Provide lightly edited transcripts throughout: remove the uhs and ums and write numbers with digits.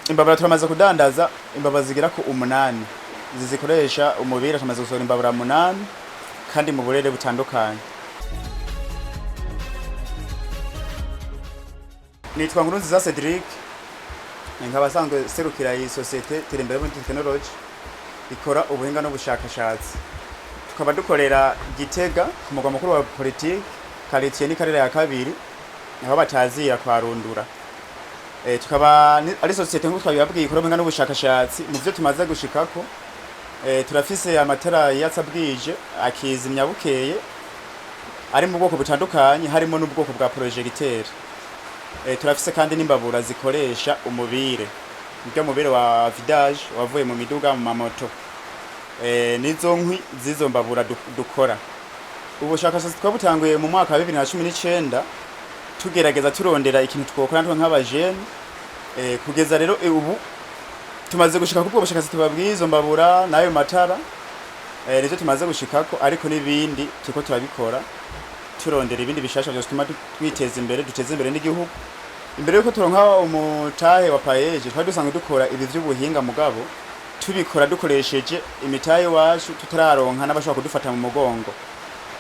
Imbabura turamaze kudandaza imbabura zigera ku 8 zikoresha umubiri. Tumaze gusohora imbabura 8 kandi mu burere butandukanye. Nitwa Nkurunziza Cedric, nkaba asanzwe serukira iyi sosiyete Terembere muri Technology ikora ubuhinga n'ubushakashatsi. Tukaba dukorera Gitega ku mugwa mukuru wa politiki, quartier ni karere ya kabiri, aho batazira kwa Rundura. Tukaba ari sosiyete nk'uko twabibabwiye ikora ubuhinga n'ubushakashatsi. Mu byo tumaze gushikako, turafise amatara yatsa bwije akizimya bukeye, ari mu bwoko butandukanye, harimo n'ubwoko bwa projecteur. Turafise kandi n'imbabura zikoresha umubire, niryo mubire wa vidage wavuye mu miduga, mu mamoto. Nizo nkwi z'izo mbabura dukora. Ubushakashatsi twabutanguye mu mwaka wa 2019, tugerageza turondera ikintu twokora natwe nk'abajene. Kugeza rero ubu tumaze gushika kubwo bushakashatsi tubabwiye, izo mbabura n'ayo matara, nivyo tumaze gushikako, ariko n'ibindi turiko turabikora, turondera ibindi bishasha vyose bituma twiteza imbere, duteze imbere n'igihugu. Imbere yuko turonka umutahe wa PAEEJ, twari dusanzwe dukora ibi vy'ubuhinga, mugabo tubikora dukoresheje imitahe iwacu, tutararonka n'abashobora kudufata mu mugongo.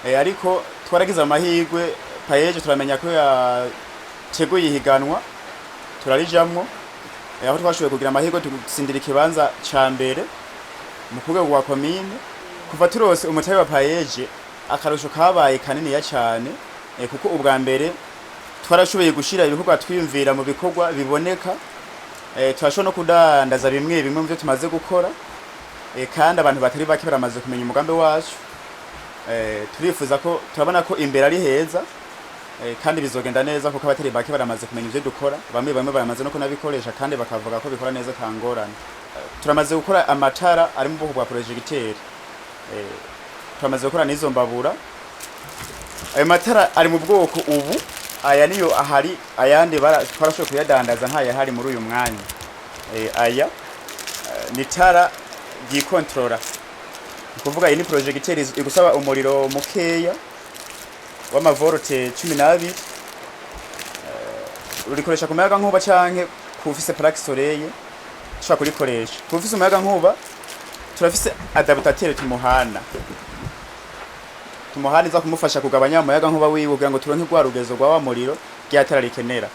Ariko twaragize amahirwe, PAEEJ turamenya ko yateguye ihiganwa, turarijamwo, aho twashoboye kugira amahirwe tugutsindira ikibanza ca mbere mu rwego rwa komine. Kuva turose umutahe wa PAEEJ, akarusho kabaye kaniniya cane, kuko ubwa mbere twarashoboye gushira ibikorwa twiyumvira mu bikorwa biboneka. Turashobora no kudandaza bimwe bimwe mu byo tumaze gukora, kandi abantu batari bake baramaze kumenya umugambi wacu. Turifuza ko turabona ko imbere ari heza, kandi bizogenda neza, kuko abatari bake baramaze kumenya ivyo dukora, bamwe bamwe baramaze no kunabikoresha kandi bakavuga ko bikora neza atangorane. Turamaze gukora amatara ari mu bwoko bwa projecteur, turamaze gukora n'izo mbabura. Ayo matara ari mu bwoko ubu, aya niyo ahari, ayandi twarashoboye kuyadandaza, ntayahari muri uyu mwanya. Aya ni tara ryikontorora, ni kuvuga iyi ni projecteur igusaba umuriro mukeya w'amavorote 12. Urikoresha ku muyaga nkuba canke ku ufise plaque solaire ushobora kurikoresha. Ku ufise umuyaga nkuba, turafise adaptateur tumuhana iza kumufasha kugabanya umuyaga nkuba wiwe, kugira ngo turonke rwa rugezo rwa wa muriro rya tara rikenera.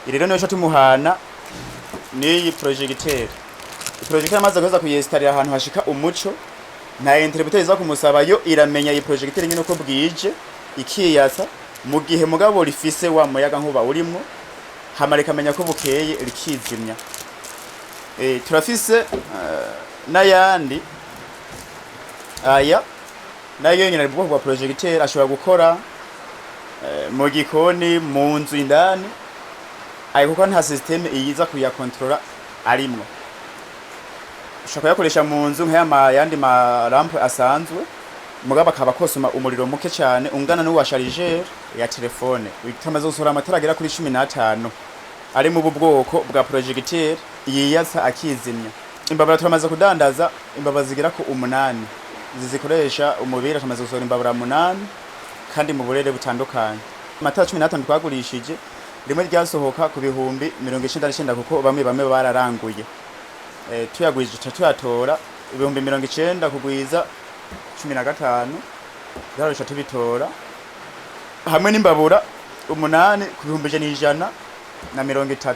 Iri rero niyo tumuhana n'iyi projecteur. Projecteur amaze guheza kuyesitarira ahantu hashika umuco, nta interrupteur iza kumusaba, yo iramenya iyi projecteur nyine uko bwije ikiyatsa mu gihe mugabo rifise wa muyaga nkuba urimwo, hama rikamenya ko bukeye rikizimya. Turafise n'ayandi, aya nayo nyine ari mu bwoko bwa projecteur, ashobora gukora mu gikoni, mu nzu indani ayo, kuko nta système iyiza kuyakontrola arimwo. Ushobora kuyakoresha mu nzu nk'aya yandi ma lampe asanzwe, mugabo akaba kosoma umuriro muke cyane ungana n'uwa chargeur ya telefone. Tumaze gusohora amatara agera kuri 15 ari mu bwoko bwa projecteur yiyatsa akizimya. Imbabura turamaze kudandaza imbabura zigera ku 8 zikoresha umubiri. Tumaze gusohora imbabura 8 kandi mu burere butandukanye. Amatara 15 twagurishije, rimwe ryasohoka ku 99,000, kuko bamwe bamwe bararanguye. Tuyagwije tuca tuyatora 90,000 kugwiza 15, byarusha tubitora hamwe n'imbabura 8 ku 130,000.